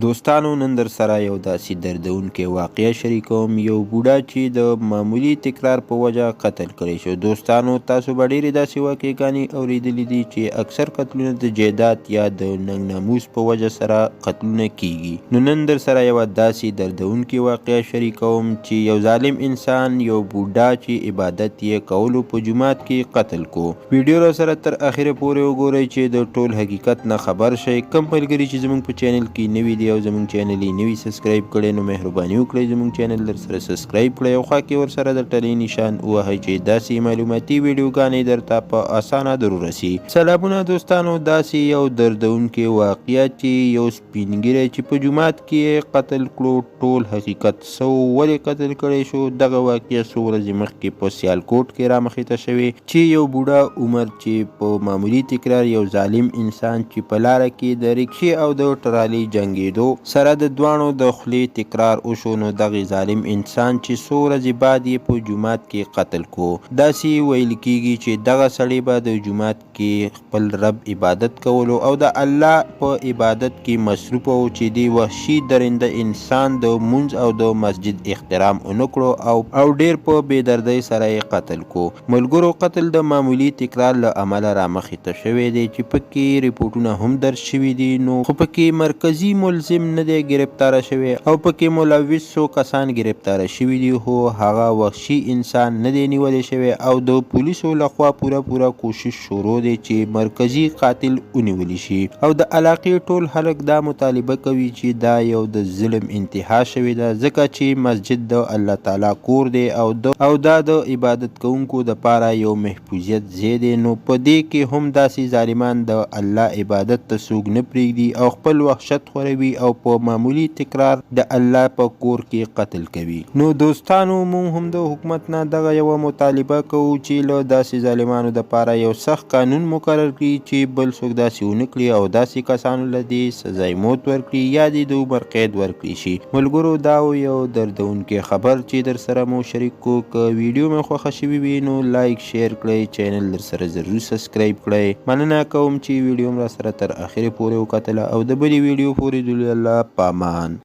دوستانو نن درسره یو داسې دردونکی واقعه شریکوم. یو بوډا چې د معمولي تکرار په وجه قتل کړی شو. دوستانو، تاسو به ډېرې داسې واقعګانې اورېدلې دي چې اکثر قتلونه د جایداد یا د ننګ ناموس په وجه سره قتلونه کیږي. نو نن درسره یوه داسې دردونکې واقعه شریکوم چې یو ظالم انسان یو بوډا چې عبادت یې کولو په جومات کې قتل کو. ویډیو را سره تر اخره پورې وګورئ چې د ټول حقیقت نه خبر شئ. کوم ملګري چې زموږ په چینل کې نوي دي او زموږ چینل یې نوي سبسکرایب کړی، نو مهرباني وکړئ زموږ چینل در سره سبسکرایب کړئ او خوا کې ورسره د ټلې نشان ووهئ چې داسې معلوماتي ویډیوګانې درته په اسانه در ورسي. سلامونه دوستانو، داسې یو دردونکی واقعه چې یو سپین ږیری چې په جومات کې یې قتل کړو، ټول حقیقت څه و، ولې قتل کړی شو؟ دغه واقعه څو ورځې مخکې په سیالکوټ کې رامخې ته شوې چې یو بوډا عمر چې په معمولي تکرار یو ظالم انسان چې په لاره کې د ریکشې او د ټرالي جنګېدو سره د دواړو د خولې تکرار وشو، نو دغې ظالم انسان چې څو ورځې بعد یې په جومات کې قتل کو. داسې ویل کیږي چې دغه سړی به د جومات کې خپل رب عبادت کولو او د الله په عبادت کې مصروف وو چې دې وحشي درنده انسان د مونځ او د مسجد احترام ونکړو او ډیر په بې دردۍ سره یې قتل کو. ملګرو، قتل د معمولي تکرار له امله رامخې ته شوی دی چې پکې رپورټونه هم درج شوي دي، نو خو پکې مرکزي ملزم نه دی ګرفتاره شوی او پکې ملوث څو کسان ګرفتاره شوي دي، خو هغه وحشي انسان نه دی نیول شوی او د پولیسو لخوا پوره پوره کوشش شروع دی چې مرکزي قاتل ونیول شي. او د علاقې ټول خلک دا مطالبه کوي چې دا یو د ظلم انتها شوې ده، ځکه چې مسجد د الله تعالی کور دی او د او دا د عبادت کوونکو د پاره یو محفوظیت ځای دی، نو په دې کې هم داسې ظالمان د الله عبادت ته څوک نه پرېږدي او خپل وحشت خوروي او په معمولي تکرار د الله په کور کې قتل کوي. نو دوستانو، مونږ هم د حکومت نه دغه یوه مطالبه کوو چې له داسې ظالمانو دپاره یو سخت قانون مقرر کړي چې بل څوک داسې ونه کړي او داسې کسانو له دې سزای موت ورکړي یا دې د عمر قید ورکړي شي. ملګرو، دا و یو دردونکی خبر چې درسره مو شریک کو. که ویډیو مې خوښه شوې وي نو لایک شیر کړئ، چینل درسره ضرور سبسکرایب کړئ. مننه کوم چې ویډیو مې راسره تر اخره پورې وکتله او د بلې ویډیو پورې د الله پامان.